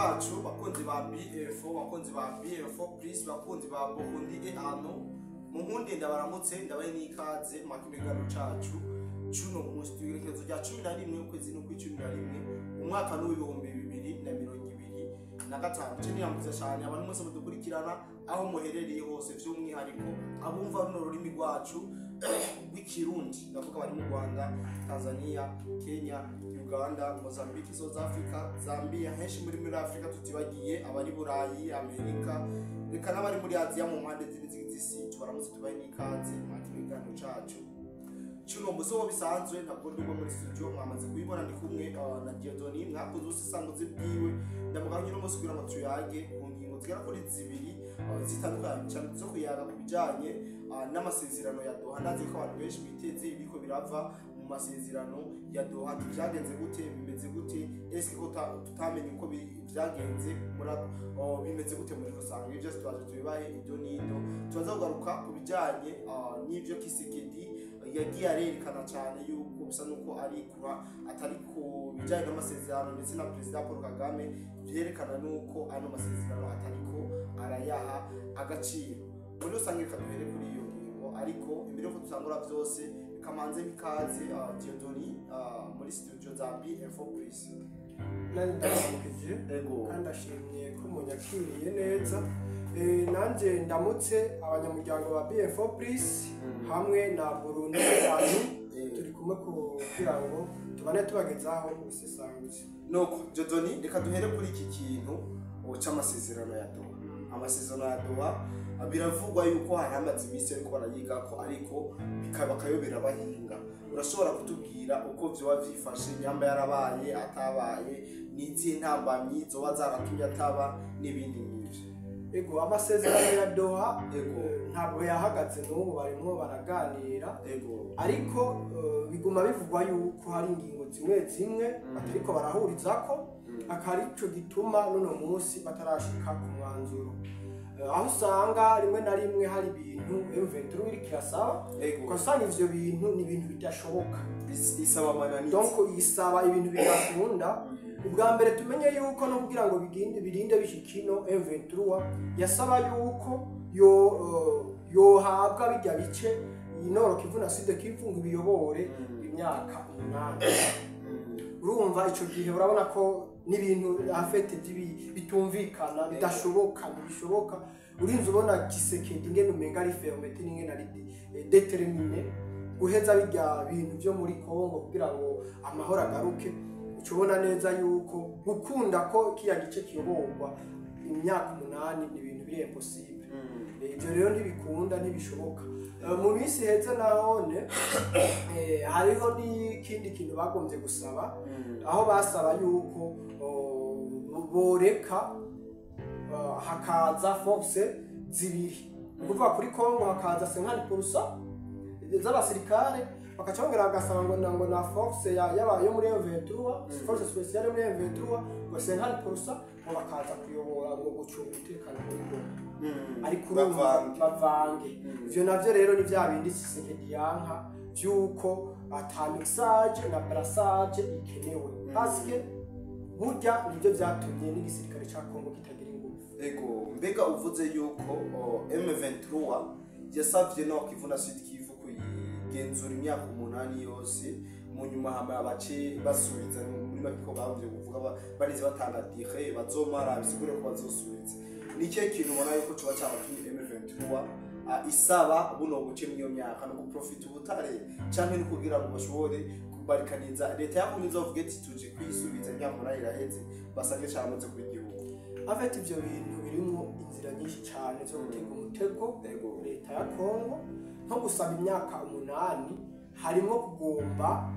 Bacu, bakunzi ba BF, bakunzi ba BF Plus, bakunzi ba Burundi e ano mu nkunde, ndabaramutse, ndabaye n'ikaze mu kiganiro cacu cuno munsi, tw'igerekezo rya 11 ukwezi n'ukwi 11, umwaka n'uw'ibihumbi 2025. Ce niramutse cyane abantu mwese mudukurikirana aho muherereye hose, vy'umwihariko abumva runo rurimi rwacu rw'Ikirundi. Ndavuga bari mu Rwanda, Tanzania, Kenya, Uganda, Mozambique, South Africa, Zambia, henshi muri Afrika, tutibagiye abari Burayi, Amerika, reka n'abari muri Aziya mu mpande zine z'isi. Tubaramutse, tubahe n'ikaze mu kiganiro cacu cuno musi. Wo bisanzwe ntabwo ndimo muri studio, mwamaze kubibona, ndi kumwe na Dieudonné mwakoze ubusesanguzi bwiwe. Ndamugaye uno munsi kugira ngo tuyage ku ngingo zigera kuri zibiri zitandukanye cyane, zo kuyaga ku bijanye n'amasezerano ya Doha. Ndazi ko abantu benshi biteze ibiko birava mu masezerano ya Doha. Ati vyagenze gute? Bimeze gute? Eske ko tutamenye uko vyagenze bimeze gute muri rusange? Ibyo byose twaje tubibahe ibyo n'ibyo. Turaza kugaruka ku bijanye n'ivyo Tshisekedi yagiye arerekana cyane yuko bisa nuko ari kura atari ku bijyanye n'amasezerano, ndetse na Perezida Paul Kagame, byerekana nuko ano masezerano atariko arayaha agaciro muri rusange. Reka duhere kuri iyo ngingo, ariko imbere yuko dutangura byose, reka manze ikaze Dieudonné muri studio za BF Plus. Nanjye ndaramukije. Ego. Kandi ashimye ko munyakiriye neza. Nanjye ndamutse abanyamuryango ba BFO Plus hamwe na Burundi bantu turi kumwe kugira ngo tubane tubagezaho ubusesanguzi. Nuko Dieudonné, reka duhere kuri iki kintu c'amasezerano ya Doha. Amasezerano ya Doha, biravugwa yuko hari hamaze iminsi ariko barayigako, ariko bikaba akayobera abahinga. Urashobora kutubwira uko vyoba vyifashe, nyamba yarabaye, atabaye, n'izihe ntambamyi zoba zaratumye ataba, n'ibindi nk'ivyo? Ego, amasezerano ya Doha ntabwo yahagaze, n'ubu barimo baraganira. Ariko biguma bivugwa yuko hari ingingo zimwe zimwe batariko barahurizako, akaba arico gituma n'uno munsi batarashika ku mwanzuro. Aho usanga rimwe na rimwe hari ibintu M23 iriko irasaba, ugasanga ivyo bintu ni ibintu bidashoboka. Isaba amananiza. Donc isaba ibintu bidakunda. Ubwa mbere tumenye yuko no kugira ngo biginde birinde bishika ino, M23 yasaba yuko yo yohabwa bijya bice Nord Kivu na Sud Kivu ngo biyobore imyaka 8. Urumva ico gihe urabona ko n'ibintu en fait bitumvikana, bidashoboka, ntibishoboka. Urinze ubona Tshisekedi ingene umenga ari fermeté n'ingene ari déterminé guheza bijya bintu byo muri Congo kugira ngo amahoro agaruke, uca ubona neza yuko gukunda ko kiya gice kiyoborwa imyaka 8 ni ibintu biri impossible. Ibyo rero ntibikunda, ntibishoboka. Mu minsi iheze nahone hariho n'ikindi kintu bagombye gusaba, aho basaba yuko boreka hakaza force zibiri, ni ukuvuga kuri Congo hakaza 50% z'abasirikare, bakaca bongera bagasaba ngo na force yo muri M23, force spéciale yo muri M23, ngo 50% ngo bakaza kuyobora, ngo gucunga umutekano muri Congo. Ariko urumva Bavange. Bavange. Ivyo navyo rero ni vya bindi Tshisekedi yanka, vy'uko ata mixage na brassage ikenewe, parce que burya nivyo vyatumye n'igisirikare ca Congo kitagira ingufu. Ego, mbega uvuze yuko M23 yasavye Nord Kivu na Sud Kivu kuyigenzura imyaka 8 yose, mu nyuma hama bace basubiza, muri make ko bavye kuvuga barize batanga durée bazomara, bisigure ko bazosubiza. Ni ikihe kintu ubona yuko coba caratumye M23 isaba buno buce mw'iyo myaka? No guprofita ubutare, canke no kugira ngo bashobore kubarikaniza leta ya Kongo izovuga iti tuje kwisubiza, imyaka 8 iraheze, basange caramaze kuba igihugu? En fait ivyo bintu birimwo inzira nyinshi cane zo gutega umutego leta ya Congo. Nko gusaba imyaka 8 harimo kugomba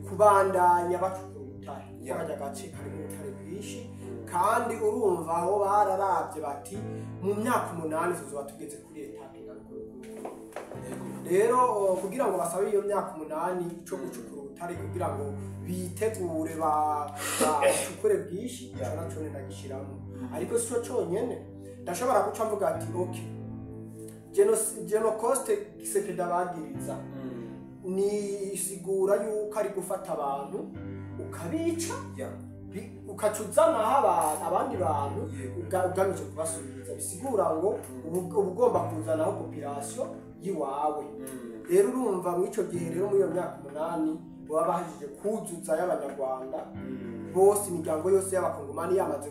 kubandanya bacukura ubutare, kuko karya gace karimo ubutare bwinshi. Kandi urumva aho bararavye bati mu myaka 8 tuzoba tugeze kuri étape ingana uku n'uku. Rero kugira ngo basabe iyo myaka 8 co gucukura ubutare, kugira ngo bitegure bacukure bwinshi, ico naco ndagishiramo. Ariko sico conyene, ndashobora guca mvuga ati ok, Genocost Tshisekedi abagiriza ni isigura yuko ari gufata abantu ukabica. Ukaca uzanaho abandi bantu ugamije kubasubiza, bisigura ngo uba ugomba kuzanaho population yiwawe. Rero urumva muri ico gihe rero, muri iyo myaka 8 baba bahejeje kuzuza y'Abanyarwanda bose, imiryango yose y'Abakongomani yamaze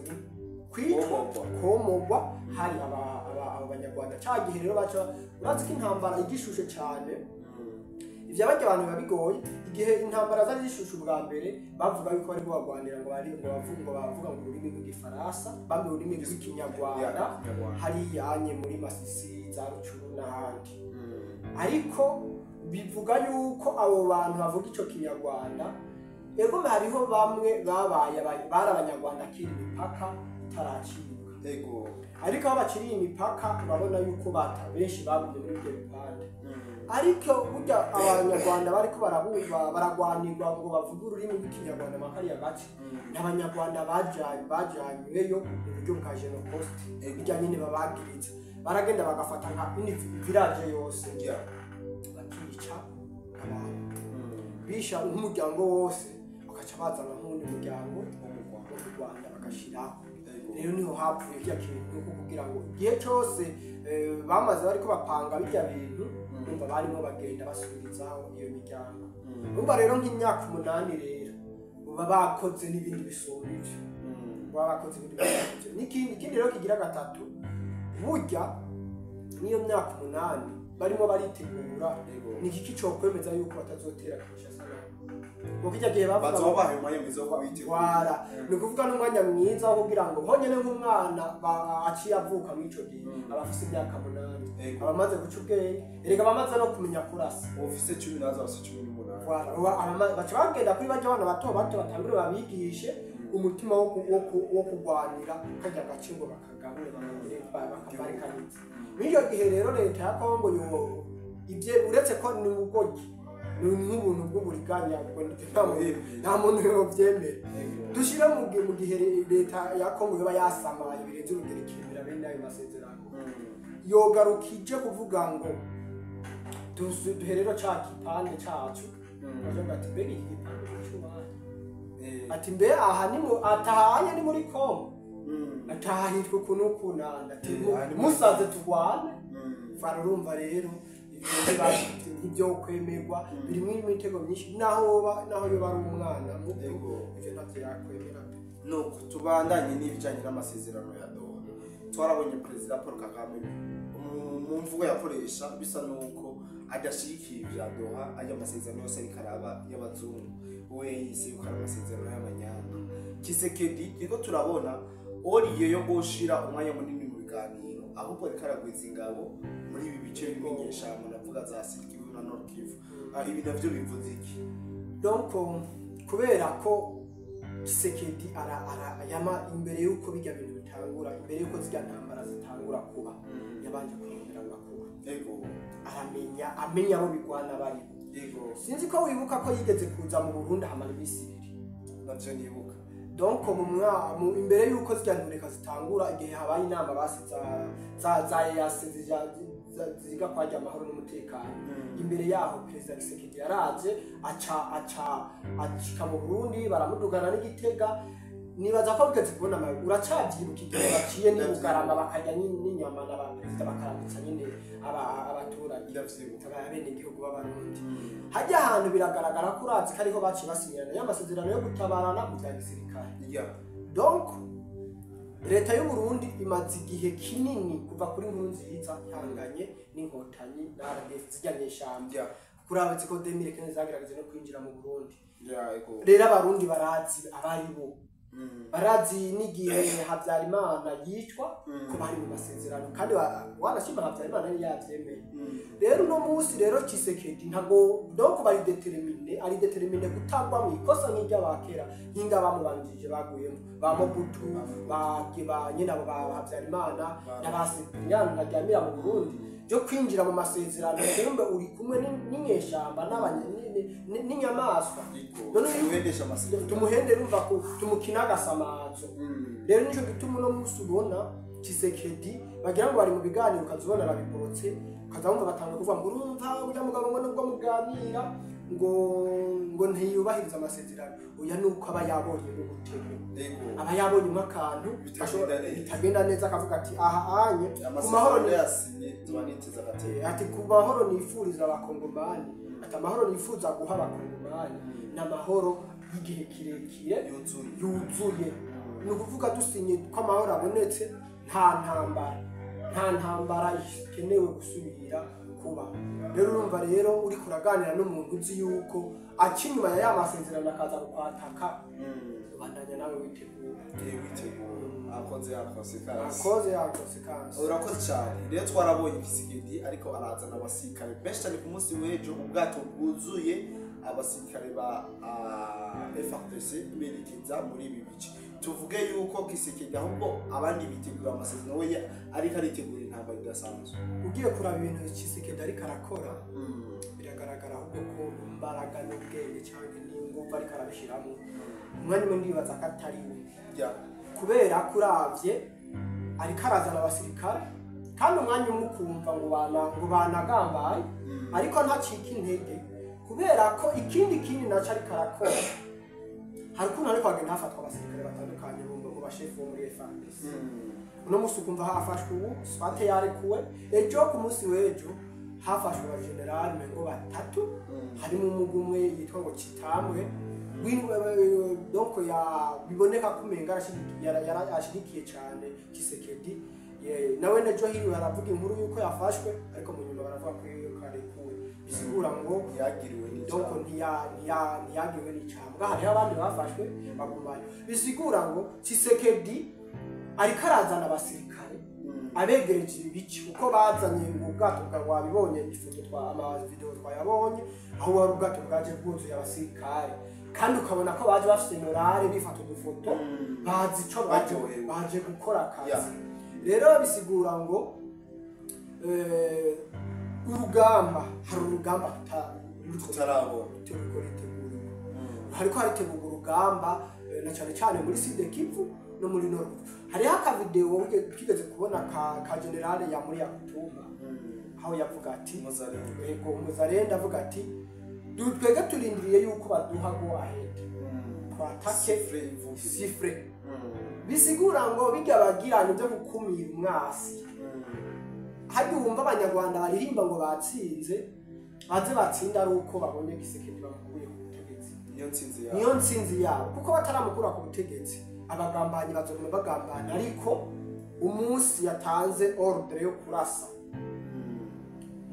kwicwa, Komogwa. Komogwa hari aba Banyarwanda. Ca gihe rero baca, urazi ko intambara igishushe cane, ivyo barya abantu biba bigoye. Igihe intambara zari zishushe ubwa mbere, bavuga yuko bariko bagwanira ngo bari ngo bavuga ngo ururimi rw'Igifaransa, bamwe ururimi rw'Ikinyarwanda hariya nye muri Masisi, za Rucuru n'ahandi. Ariko bivuga yuko abo bantu bavuga ico Kinyarwanda, ego, hariho bamwe babaye bari Abanyarwanda kera imipaka itaracibwa. Ariko aho baciriye imipaka, urabona yuko bata benshi bagumye muri ibyo bipande. Ariko burya Abanyarwanda bariko barabumva baragwanirwa ngo bavuge ururimi rw'Ikinyarwanda muri kariya gace, n'Abanyarwanda bajanyweyo mu buryo bwa Genocost. Bijya nyine babagiriza, baragenda bagafata nka ini village yose, bakica abantu, bisha nk'umuryango wose, bakaca bazana nk'uwundi muryango wo mu Rwanda bagashiraho. Rero niho hapfuye kirya kintu ko kugira ngo igihe cyose bamaze bariko bapanga bijya bintu, urumva barimo bagenda basubirizaho iyo miryango. Urumva rero nk'imyaka 8 rero baba bakoze n'ibindi bisumba ivyo, baba bakoze ibindi bisumba ivyo. N'ikindi, ikindi rero kigira gatatu, burya n'iyo myaka 8 barimo baritegura, ni iki cokwemeza yuko batazotera Kinshasa nabo? Kuko kirya gihe bavuga Bazoba bahaye umwanya mwiza wo kubitegura. Wara ni ukuvuga n'umwanya mwiza wo kugira ngo honyine nk'umwana aciye avuka muri ico gihe, aba afise imyaka 8, aba amaze guca ubwenge, erega aba amaze no kumenya kurasa. Ufise 10 naza afise 18. Wara, baca bagenda kuri barya bana bato bato, batangure babigishe umutima wo kurwanira karya gace ngo bakagabure, bakagire bakabarikaniza. Muri icyo gihe rero leta ya Kongo yo ibye, uretse ko ni ubugoryi, ni nk'ubuntu bw'uburiganya, ubwo nta muntu yobyemera. Dushyire mu gihe leta ya Kongo yoba yasamaye birenze urugero ikemera bene ayo masezerano, yogaruka ije kuvuga ngo duhe rero ca kipande cacu. Bavuga ati: "Mbega iki gipande cy'uwanyu?" Ati: "Mbe aha ni mu atahanye ni muri Kongo, atahitwa uku n'ukunanda." Ati: "Musaze turwane." Fara urumva rero ibyo ntibyo kwemerwa, birimo imitego myinshi, naho yoba ari umwana muto, ivyo ntavyo yakwemera. Nuko tubandanye n'ibijyanye n'amasezerano ya Doha. Twarabonye Perezida Paul Kagame mu mvugo yakoresha bisa nuko adashyigikiye ibya Doha, ajya amasezerano yose ariko araba y'abazungu, we yise yuko ari amasezerano y'abanyanga. Tshisekedi turiko turabona oriye yo gushira umwanya munini mu biganiro, ahubwo ariko aragwiza ingabo muri ibi bice bimenyesha, ndavuga za Sud Kivu na Nord Kivu. Ibi navyo bivuze iki? Donc kubera ko Tshisekedi ara ara yama imbere yuko bijya bintu bitangura, imbere yuko zirya ntambara zitangura kuba, yabanje kurondera amakuru, aramenya, amenya abo bigwana bari. Sinzi ko wibuka ko yigeze kuza mu Burundi ahamara iminsi 2. Navyo nibuka. Donc mu mwa mu imbere yuko zirya ntureka zitangura, igihe habaye inama basi za EAC ziga kwajya amahoro n'umutekano, imbere yaho Perezida Tshisekedi yaraje, aca acika mu Burundi, baramudugana n'Igitega. Nibaza ko bigeze kubona uracavyibuka igihe baciye n'i Bugarama bakarya n'inyama na ba perezida, bakaramutsa nyine abaturage, Ndavyibuka. Abenegihugu b'Abarundi. Hajya ahantu biragaragara ko urazi ko ariho baciye basinyirana y'amasezerano yo gutabarana mu bya gisirikare. Donc leta y'u Burundi imaze igihe kinini kuva kuri Nkurunziza ihanganye n'Inkotanyi na RDF, zirya nyeshamba. Kuri ko 2015 zagerageje no kwinjira mu Burundi. Rero Abarundi barazi abari bo, barazi n'igihe Habyarimana yicwa ko bari mu masezerano, kandi wanashima Habyarimana yari yavyemeye. Rero uno munsi rero Tshisekedi ntabwo, donc bari déterminé, ari déterminé kutagwa mu ikosa nk'iry'abakera, nk'inga bamubanjije baguyemo, ba Mobutu, ba nyine abo ba Habyarimana n'aba Cyprien Ntaryamira mu Burundi, byo kwinjira mu masezerano kumbe uri kumwe n'inyeshamba n'inyamaswa. None Tumuhendesha amasezerano. Tumuhende, rumva ko tumukina agasamazo. Rero nico gituma uno munsi ubona Tshisekedi bagira ngo bari mu biganiro, ukazibona arabiborotse, ukaza wumva batanga kuvuga ngo urumva urya mugabo ngo nubwo muganira. ngo ntiyubahiriza amasezerano, oya, nuko aba yabonye n'ubutego, aba yabonyemo akantu Bitagenda neza. Bitagenda neza, akavuga ati aha anye ku mahoro Amasezerano yasinye tuba niteze agateka. Ati ku mahoro nifuriza Abakongomani, ati amahoro nifuza guha Abakongomani ni amahoro y'igihe kirekire yuzuye. Yuzuye. Ni ukuvuga dusinye ko amahoro abonetse, nta ntambara, nta ntambara ikenewe gusubira kuba. Rero urumva rero uriko uraganira n'umuntu uzi yuko aca inyuma ya ya masezerano akaza kukwataka, ubandanya nawe witegura. Witegura akoze ya conséquence. Akoze ya conséquence. Urakoze cyane. Rero twarabonye Tshisekedi ariko arazana abasirikare benshi cyane ku munsi w'ejo, ubwato bwuzuye abasirikare ba FARDC berekeza muri ibi bice. Tuvuge yuko Tshisekedi ahubwo abandi bitegura amasezerano, we ariko aritegura intambara idasanzwe. Ugiye kuraba ibintu Tshisekedi ariko arakora, biragaragara ahubwo ko imbaraga n'ubwenge cyangwa n'ingufu ariko arabishyiramo, umwanya umwe ndibaza ko atari we, kubera ko uravye ariko arazana abasirikare, kandi umwanya umwe ukumva ngo banagambaye, ariko ntacika intege, kubera ko ikindi kindi naco ariko arakora, hari ukuntu ariko hagenda hafatwa abasirikare batandukanye mu bashefu bo muri FARDC. Uno munsi ukumva hafashwe ubu swate yarekuwe, ejo ku munsi w'ejo hafashwe abajenerali mengo batatu, harimo umugwi umwe yitwa ngo Kitambwe, donc ya biboneka ko umenga ashyigikiye cyane Tshisekedi. Nawe nejo hiriwe aravuga inkuru yuko yafashwe, ariko mu nyuma baravuga ko yuko arekuwe, bisigura ngo Yagiriwe donc n'icyaha. Ntiyagiriwe n'icyaha. Mbwa hariho abandi bafashwe bagumayo, bisigura ngo Tshisekedi ariko arazana abasirikare abegereje ibi bice, kuko bazanye ngo ubwato bwa wabibonye ifoto twa amavideo twayabonye, aho wari ubwato bwaje bwuzuye abasirikare, kandi ukabona ko baje bafite morale, bifata udufoto, bazi ico baje, Baryohewe. baje gukora akazi. Rero bisigura ngo urugamba, hari urugamba tutarabona. Turiko ritegurirwa, hariko haritegurwa urugamba, na cyane cyane muri Sud Kivu no muri Nord Kivu. Hariho akavideo twigeze kubona ka generale ya muri Yakutumba, aho yavuga ati Muzarendo. Yego, Muzarendo avuga ati twebwe turindiriye yuko baduha go ahead twatake. Sifflet ivuge. Sifflet bisigura ngo bijya bagirana byo gukumira umwasi. Hajya wumva Abanyarwanda baririmba ngo batsinze, baze batsinda ari uko babonye Tshisekedi bamukuye ku butegetsi. Niyo ntsinzi yawe. Niyo ntsinzi yabo, kuko bataramukura ku butegetsi abagambanyi bazoguma bagambana, ariko umunsi yatanze ordre yo kurasa,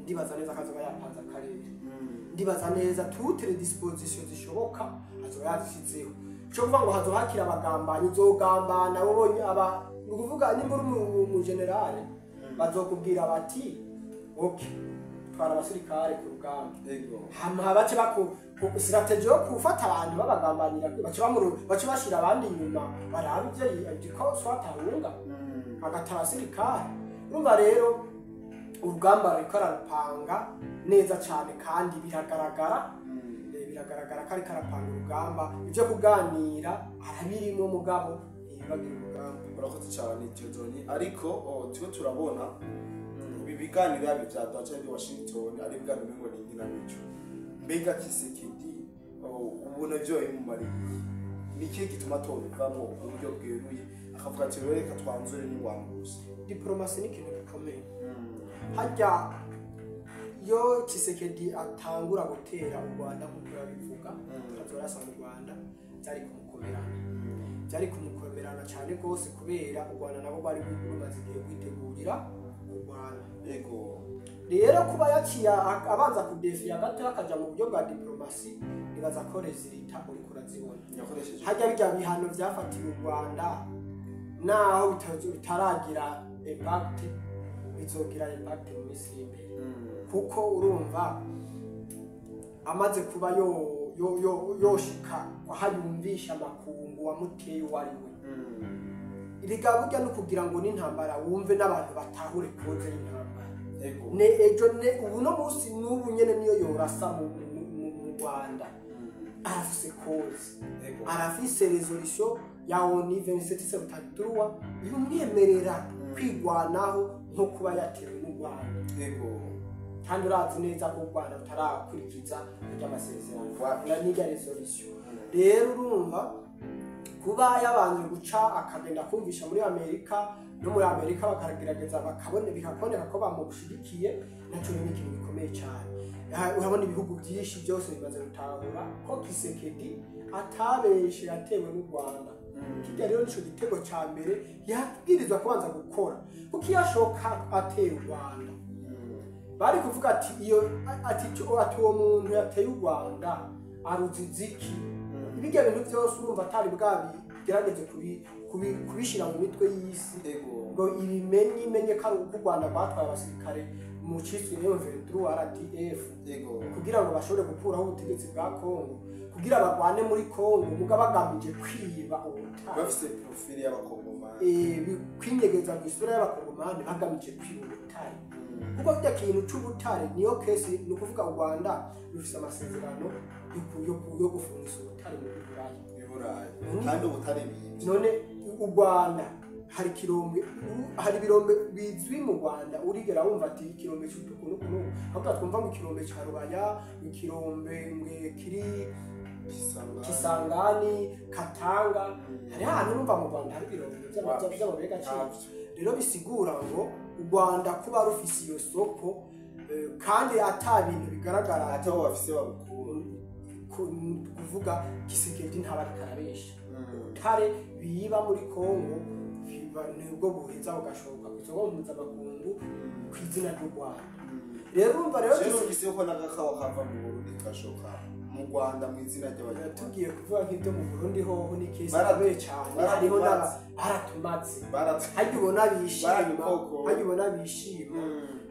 ndibaza neza ko azoba yapanze akarere, ndibaza neza toutes les dispositions zishoboka azoba yazishyizeho. Cyo kuvuga ngo hazoba hakiri abagambanyi, uzogambana wabonye aba, ni ukuvuga nimba uri umugenerale bazokubwira bati ok, twara abasirikare ku rugamba, hama bace baku stratégie yo gufata abantu babagambanira, bace bashira abandi inyuma barabe ivyo ko swatahunga agata abasirikare. Urumva rero urugamba ariko ararupanga neza cyane, kandi biragaragara, biragaragara ko ariko arapanga urugamba. Ibyo kuganira arabirimo, mugabo ntiyibagira urugamba. Urakoze cyane Dieudonné, ariko tuba turabona ibi biganiro yaba ibya Doha cyangwa ibya Washington ari ibiganiro ngo ni inkinamico. Mbega Tshisekedi ubona byo bimumariye iki? Ni ikihe gituma atobivamo uburyo bweruye akavuga ati rero reka twanzure n'ingwano gusa? Diplomatie ni ikintu gikomeye. Hajya iyo Tshisekedi atangura gutera u Rwanda nk'uko yabivuga, azorasa mu Rwanda, byari kumukomerana, byari kumukomerana cyane rwose, kubera u Rwanda nabo bari rumaze igihe rwitegurira kurwana. Rero kuba yaciye abanza kudefiya gato akajya mu buryo bwa diplomatie, nibaza ko résultats uriko urazibona. Yakoresheje Hajya bijya bihano byafatiwe u Rwanda, naho bitaragira impact, bizogira impact mu minsi iri imbere, kuko urumva amaze kuba yo yo yo yoshika aho yumvisha amakungu wamuteye uwo ari we. Erega burya no kugira ngo n'intambara wumve n'abantu batahure cause y'intambara, ne ejo ne ubu no munsi n'ubu nyene niyo yorasa mu Rwanda, arafise cause, arafise résolution ya ONU 2773 imwemerera kwigwanaho nko kuba yatewe n'u Rwanda. Kandi urazi neza ko u Rwanda rutarakurikiza ry'amasezerano na n'irya résolution. Rero urumva, kuba yabanje guca akagenda kumvisha muri Amerika, no muri Amerika bakagerageza bakabone, bikaboneka ko bamushigikiye, nacyo ni ikintu gikomeye cyane. Urabona ibihugu byinshi byose bimaze gutahura ko Tshisekedi atabeshe, yatewe n'u Rwanda. Kirya rero nico gitego ca mbere yabwirizwa kubanza gukora, kuko iyo ashoka ateye u Rwanda, bari kuvuga ati iyo ati ati uwo muntu yateye u Rwanda aruziziki. Ibijya bintu byose urumva atari bwabigerageze kubishyira mu mitwe y'isi ngo ibimenye, imenye ko ari uko u Rwanda rwatwaye abasirikare mu ciswe M23 RDF kugira ngo bashobore gukuraho ubutegetsi bwa Kongo, kugira bagwane muri Kongo muga bagamije kwiba ubutare. Bafise profil y'abakongomani. Kwinyegeza mu isura y'abakongomani bagamije kwiba ubutare, kuko kirya kintu c'ubutare niyo case. Ni ukuvuga u Rwanda rufise amasezerano yo gufungisa ubutare muri Buraya. I Burayi, kandi ubutare bibye. None u Rwanda hari ikirombe, hari ibirombe bizwi mu Rwanda? Urigera wumva ati ikirombe cy'utuku n'uku n'uku? Ahubwo twumva ngo ikirombe ca Rubaya, ikirombe mwe kiri Kisangani. Kisangani, Katanga. Hari ahantu urumva mu Rwanda hari ibirombe by'amabuye y'agaciro? Rero bisigura ngo u Rwanda kuba rufise iyo soko, kandi ata bintu bigaragara ataho bafise babukura. Kuvuga Tshisekedi ntaba ariko arabesha. Ubutare biba muri Kongo nibwo buheza bugashoka ku isoko mpuzamakungu ku izina ry'u Rwanda. Rero urumva rero Rero numvise yuko n'agakawa kava mu Burundi kashoka mu Rwanda mu izina ry'abanyarwanda. Tugiye kuvuga nk'ibyo mu Burundi hoho ni case ikomeye cyane. Baratumaze. Hariho baratumaze. Harya ubona bishima, Barabikoko. harya ubona bishima,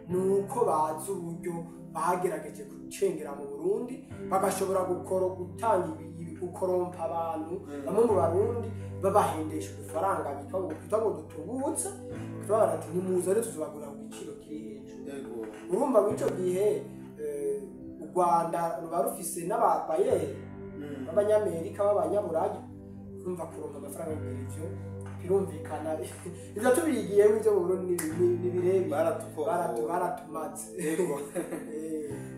ni uko bazi uburyo bagerageje gucengera mu Burundi, bagashobora gukora gutanga gukorompa abantu bamwe mu Barundi, babahendesha udufaranga bitwa ngo dutubutse, bakaba bati nimuze rero tuzobagura ku giciro kiri hejuru. Urumva muri ico gihe u Rwanda ruba rufise n'ababayeri b'abanyamerika, b'abanyaburaya. Urumva kuronka amafaranga yo kugira ivyo birumvikana. Ivyo tubigiyemo, ivyo mu Burundi ni birebire. Baratumaze. Baratumaze.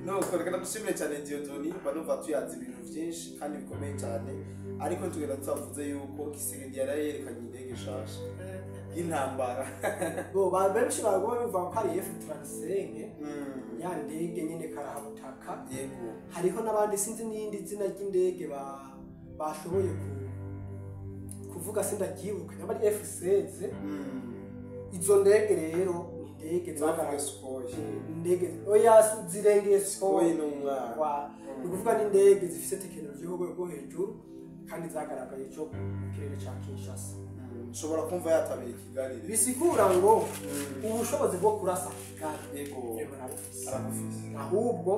Nuko reka ndagushimire cyane, Dieudonné. Mba numva tuyazi ibintu byinshi kandi bikomeye cyane, ariko tugenda tutavuze yuko Tshisekedi yari yerekanye indege nshasha y'intambara. Bo benshi baraguma bivuga ko ari F35, ya ndege nyene karahabutaka. Hariho n'abandi, sinzi n'iyindi zina ry'indege bashoboye kuvuga, sindaryibuka, nyamba ari F16. Izo ndege rero ni indege zavuga zagaragaye Sukhoi. Indege oya, zirengeye Sukhoi. Sukhoi Ni umwana. Ni ukuvuga n'indege zifise tekinoloji y'urwego rwo hejuru, kandi zagaragaye ejo mu kirere ca Kinshasa. Nshobora kumva yatabiye Kigali rero. Bisigura ngo ubushobozi bwo kurasa Kigali vraiment arabufise. Arabufise. Ahubwo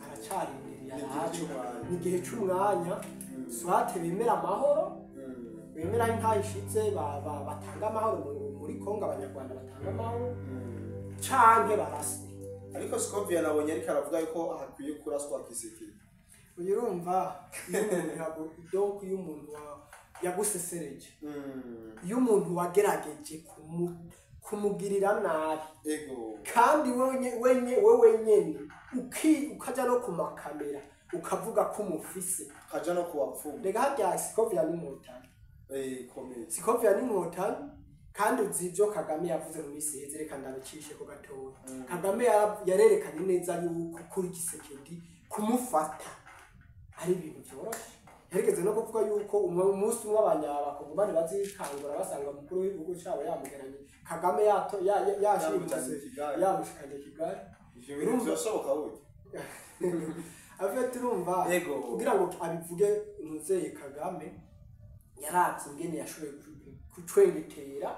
aracarindiriye. Ni igihe Arabe. c'umwanya. Ni igihe c'umwanya, soit bemera amahoro, bemera intaha ishitse, batanga amahoro muri Kongo, abanyarwanda batanga amahoro, canke barase. Ariko Scovia nabonye ariko aravuga yuko hakwiye kuraswa Tshisekedi. Uyu urumva iyo umuntu donc iyo umuntu yagusesereje, iyo umuntu wagerageje kumugirira nabi, kandi wewe nyene ukaja no ku makamera ukavuga ko umufise, kaja no kuwapfumu. Rega harya Scovia n'inkotanyi. Komeye. Scovia n'inkotanyi, kandi uzi ibyo Kagame yavuze mu minsi iheze. Reka ndabicishe ko gatoya. Kagame yarerekanye neza yuko kuri Tshisekedi kumufata ari ibintu byoroshe. Yarigeze no kuvuga yuko umunsi umwe abanyabakongomani bazikangura basanga umukuru w'igihugu cyabo yamugeranye Kagame yato yashimuse. Yamushikanye Kigali. Yamushikanye Kigali. Ivyo bintu vyashoboka burya? Afite urumva, kugira ngo abivuge, umuvyeyi Kagame yaravye ingene yashoboye kucwengetera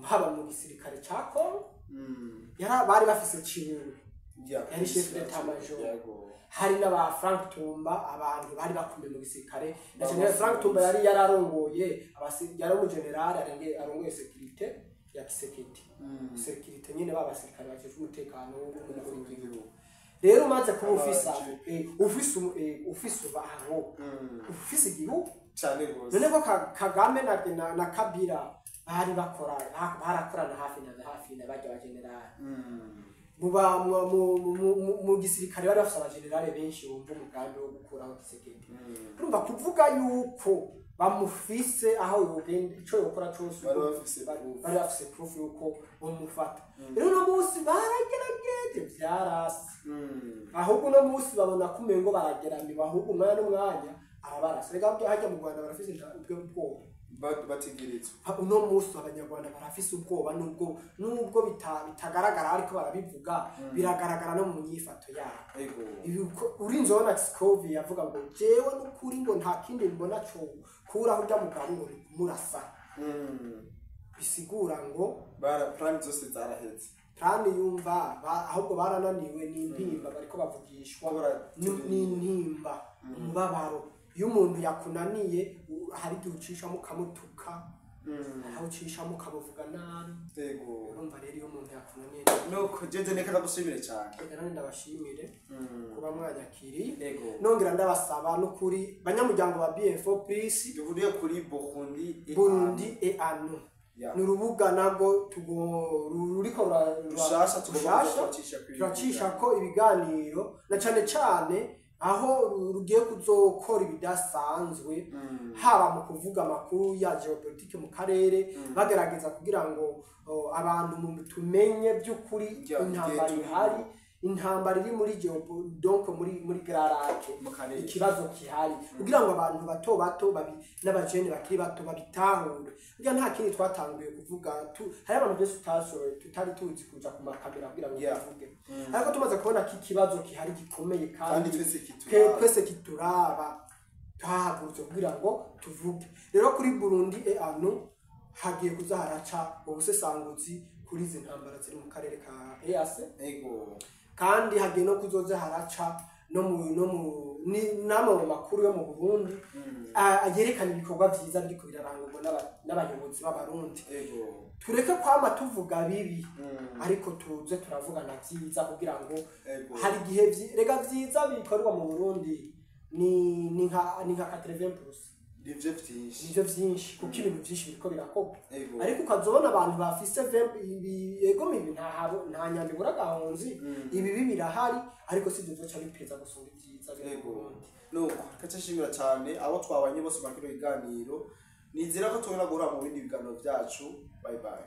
haba mu gisirikare ca Congo. Bari bafise Ciwe, yari chef d'état major. Hari n'aba Frank Tumba, abantu bari bakomeye mu gisirikare, na General Frank Tumba yari yararongoye yari umugenerali arongoye sécurité ya Tshisekedi, sécurité nyene b'abasirikare bajejwe umutekano w'umukuru w'igihugu. Rero umaze kuba ufise abo, ufise abo, ufise igihugu. Cane gose. None ko Kagame na Kabila bari bakora barakorana hafi na hafi na barya bagenerali. Mu gisirikare bari bafise abagenerale benshi bumva umugambi wo gukuraho Tshisekedi. Urumva kuvuga yuko bamufise, aho yogenda, ico yokora cose, Bari bafise bari proof. bari bafise proof yuko bamufata. Rero uno munsi baragerageje, vyarase. Ahubwo uno munsi babona ko umengo barageramiwe, ahubwo umwanya n'umwanya arabarasa. Reka hajya mu Rwanda barafise ubwoba. Bategerezwa. Uno munsi Abanyarwanda barafise ubwoba, nubwo bitagaragara, ariko barabivuga, biragaragara no mu nyifato yabo. Urinze ubona Scovia yavuga ngo jewe n'ukuri ngo nta kindi mbona co kuraho urya mugabo ngo ni kumurasa. Bisigura ngo Bara plan zose zaraheze. Plan yumva ahubwo barananiwe n'intimba, bariko bavugishwa n'intimba, umubabaro. Iyo umuntu yakunaniye, hari igihe ucishamo ukamutuka, aho ucishamo ukamuvuga nabi. Urumva rero iyo umuntu yakunaniye. Nuko jeje neka ndagushimire cyane. Reka nane ndabashimire kuba mwanyakiriye. Ego. Nongera ndabasaba n'ukuri, banyamuryango ba BFO Peace, Duhuriye kuri Burundi et Burundi et Anu. Ni urubuga nabwo ruriko Rushasha tugomba rushasha. kuzacisha kuri Turacisha ko ibiganiro, na cane cane aho rugiye kuzokora ibidasanzwe, haba mu kuvuga amakuru ya geopolitique mu karere, bagerageza kugira ngo abantu tumenye by'ukuri intambara igihe ihari, intambara iri muri donc muri Grands Lacs, mu karere, ikibazo gihari, kugira ngo abantu bato bato n'abajene bakiri bato babitahure. Kugira nta kindi twatanguye kuvuga hari abantu byose tutashoboye, tutari tuzi kuja ku makamera kugira ngo tuvuge, ariko tumaze kubona ko ikibazo gihari gikomeye kandi kandi twese kituraba, twese kituraba, twahagurutse kugira ngo tuvuge. Rero kuri Burundi et Anu hagiye kuza haraca ubusesanguzi kuri izi ntambara ziri mu karere ka EAC. Kandi hagiye no kuzoza haraca no mu namwe mu makuru yo mu Burundi, yerekana ibikorwa vyiza biriko birarangurwa n'abayobozi b'Abarundi. Tureke kwama tuvuga bibi, ariko tuze turavugana vyiza kugira ngo hari igihe rega vyiza bikorwa mu Burundi ni nka 80%. Nivyo vyinshi. Nivyo vyinshi, kuko ibintu vyinshi biriko birakorwa, ariko ukazobona abantu bafise ibi ego mibi, nta nyambi ibura agahonzi. Ibibi birahari, ariko si ivyo vyoca bipeza gusumba ivyiza biri mu Burundi. Nuko kaca nshimira cyane abo twabanye bose muri kino kiganiro. Nizera ko tubona guhura mu bindi biganiro byacu. Bye bye.